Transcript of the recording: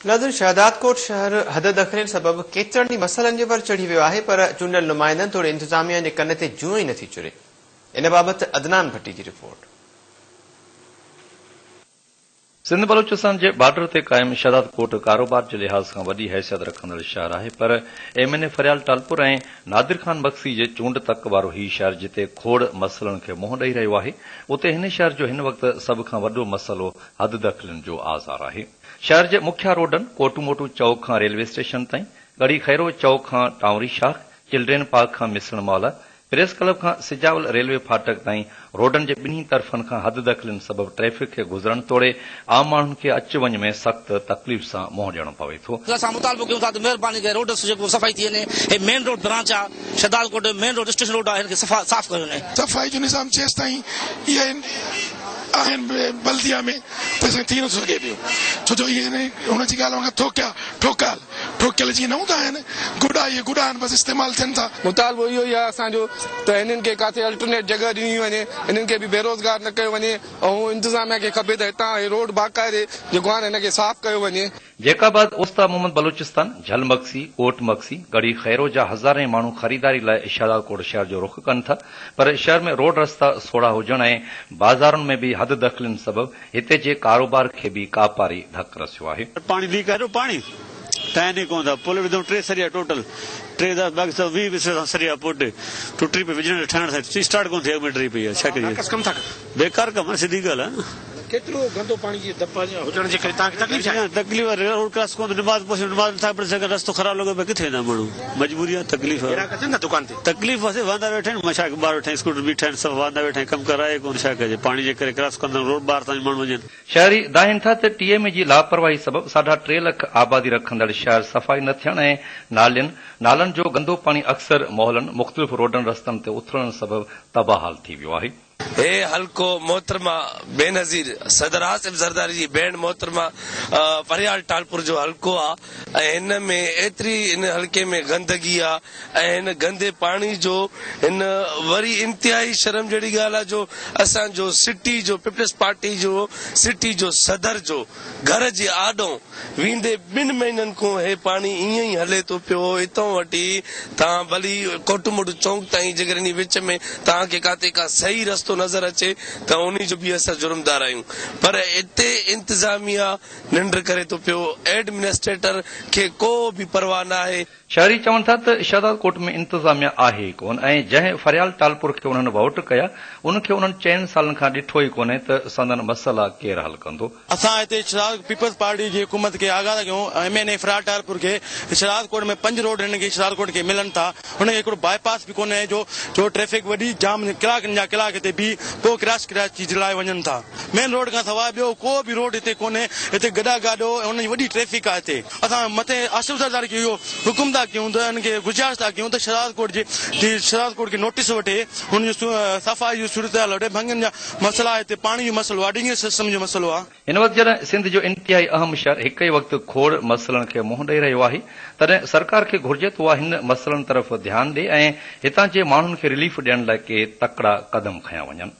ناظرين شهدادڪوٽ شهر حد دخلين سبب ڪيترن ئي مسئلن جي ور چڙهي ويو آهي پر چونڊيل نمائندن توڙي انتظاميا جي ڪن تي جونء ئي نٿي چري. ان بابت عدنان ڀٽي جي رپورٽ. سنڌ بلوچستان جي بارڊر تي قائم شهدادڪوٽ ڪاروبار جي لحاظ کان وڏي حيثيت رکندڙ شهر آهي پر M N A Faryal Talpur ۽ Nadir Khan Magsi جي چونڊ تڪ وارو هي شهر جتي کوڙ مسئلن کي منهن ڏئي رهيو آهي اتي هن شهر جو هن وقت سڀ کان وڏو مسئلو حددخلين جو آزار آهي. شهر جي مکيه روڊن ڪوٽو موٽو چوڪ کان ريلوي اسٽيشن تائين، ڳڙهي خيرو چوڪ کان ٽانوري شاخ، چلڊرين پارڪ کان مسڻ مال، پريس ڪلب کان سجاول ريلوي ڦاٽڪ تائين روڊن جي ٻنهي طرفن کان حددخلين سبب ٽريفڪ کي گذرڻ توڙي عام ماڻهن کي اچ وڃ ۾ سخت تڪليف سان منهن ڏيڻو پوي ٿو. اسان مطالبو ڪيون ٿا ته مهرباني ڪري روڊ جيڪو صفائي ٿي وڃي هي مين روڊ برانچ آ شھدادڪوٽ جو مين روڊ اسٽيشن روڊ آ هن کي صفا صاف ڪيو وڃي. صفائي جو نظام جيستائين اهي آهن بلديا ۾ تيستائين ٿي نٿو سگهي پيو ڇو جو اهي هن جي ڳالهه وانگر ٿوڪيا ٺوڪال ٺوڪيل جيئن نه هوندا آهن گڏا اهي گڏا آهن بس استعمال ٿين ٿا. مطالبو اهو ئي آهي اسان جو ته هنن کي ڪاٿي الٽرنيٽ جڳهه ڏني وڃي هنن کي به بيروزگار نه ڪيو وڃي ۽ انتظاميا کي کپي ته هتان هي روڊ باقاعدي جيڪو آهي نه هن کي صاف ڪيو وڃي. جيڪب آباد، اوستا محمد بلوچستان، جھل مگسي، ڪوٽ مگسي، ڳڙهي خيرو جا هزارين ماڻهو خريداري لاء شهدادڪوٽ شهر جو رخ ڪن ٿا پر شهر ۾ روڊ رستا سوڙها هجڻ ۽ بازارن ۾ به حد دخلين سبب هتي جي ڪاروبار کي به ڪاپاري ڌڪ رسيو آهي. پاڻي ليڪ آهي ايڏو پاڻي ٺاهين ئي ڪونه ٿا پل وڌئون ٽي سريا ٽوٽل ٽي دس باقي سڀ 20 وسري سان سريا پوٽ ٽٽي پئي وجهڻ ٺاهڻ سان اسٽارٽ ڪونه ٿي اڳ ۾ ڊري پئي آهي ڇا ڪجي بيڪار ڪم آهي سڌي ڳالهه آهي نه. ڪيترو گندو پاڻي جي ڌپ هجڻ جي ڪري توهان کي تڪليف ڇا آهي؟ تڪليف آهي روڊ ڪراس ڪونه نماز پوسي نماز نٿا پڙهي سگهن رستو خراب لڳو پيو ڪٿي ويندا ماڻهو مجبوري آهي تڪليف آهي. گراهڪ اچن ٿا دڪان تي؟ تڪليف آهي واندا ويٺا آهن مشاڪ ٻار ويٺا آهن اسڪوٽر بيٺا آهن سڀ واندا ويٺا آهن ڪم ڪار آهي ڪونه ڇا ڪجي پاڻي جي ڪري ڪراس ڪندا روڊ ٻاهر تائين ماڻهو وڃن. شهري دانهين ٿا ته ٽي ايم اي جي لاپرواهي سبب ساڍا ٽي لک آبادي رکندڙ شهر صفائي نه ٿيڻ ۽ نالين، نالن جو گندو پاڻي اڪثر محلن، مختلف روڊن رستن تي اٿلڻ سبب تباهه حال ٿي ويو آهي. هي حلقو محترمه بينظير صدر آصف زرداري جي ڀيڻ محترمه فريال ٽالپر جو حلقو آ ۽ هن ۾ ايتري هن حلقي ۾ گندگي آ ۽ هن گندي پاڻي جو هن وري انتهائي شرم جهڙي ڳالهه آ جو اسان جو سٽي جو پيپلز پارٽي جو سٽي جو صدر جو گهر جي آڏو ويندي ٻن مهينن کون هي پاڻي ائين ئي هلي ٿو پيو اتئون وٺي تان ڀلي ڪوٽ موٽ چونڪ تائين جيڪر انهي وچ ۾ توهان کي ڪاتي ڪا صحيح رستو نظر اچي ته انهي جو به اسان جرمدار آهيون پر اتي انتظاميا ننڊ ڪري ٿو پيو ايڊمنسٽريٽر کي ڪو به پرواهه ناهي. شهري چون ٿا ته شهدادڪوٽ ۾ انتظاميا آهي ئي ڪونه ۽ جنهن فريال ٽالپر کي انهن ووٽ ڪيا ان کي انهن چئن سالن کان ڏٺو ئي ڪونهي ته سندن مسئلا ڪير حل ڪندو. اسان هتي شهداد پيپلز پارٽي جي حڪومت کي آگاهه ٿا ڪيون ايم اين اي فريال ٽالپر کي شهدادڪوٽ ۾ پنج روڊ هنن کي شهدادڪوٽ کي ملن ٿا هن کي هڪڙو باء پاس به ڪونهي جو جو ٽريفڪ وڏي جام ڪلاڪن جا ڪلاڪ هتي بيهي پوء ڪراس ڪراچي جي لاء وڃن ٿا مين روڊ کان سواء ٻيو ڪو به روڊ هتي ڪونهي هتي گڏا گاڏو ۽ ان جي وڏي ٽريفڪ آهي هتي. اسان مٿي آصف زرداري کي اهو حڪم ٿا ڪيون ته ان کي گذارش ٿا ڪيون ته شهدادڪوٽ جي شهدادڪوٽ کي نوٽيس وٺي هن جو صفائي جي صورتحال وٺي ڀنگين جا مسئلا هتي پاڻي جو مسئلو آهي ڊرينيج سسٽم جو مسئلو آهي. هن وقت جڏهن سنڌ جو انتهائي اهم شهر هڪ ئي وقت کوڙ مسئلن کي منهن ڏئي رهيو آهي تڏهن سرڪار کي گهرجي ته اها هن مسئلن طرف ڌيان ڏئي ۽ هتان جي ماڻهن کي رليف ڏيڻ لاء ڪي تڪڙا قدم کنيا وڃن.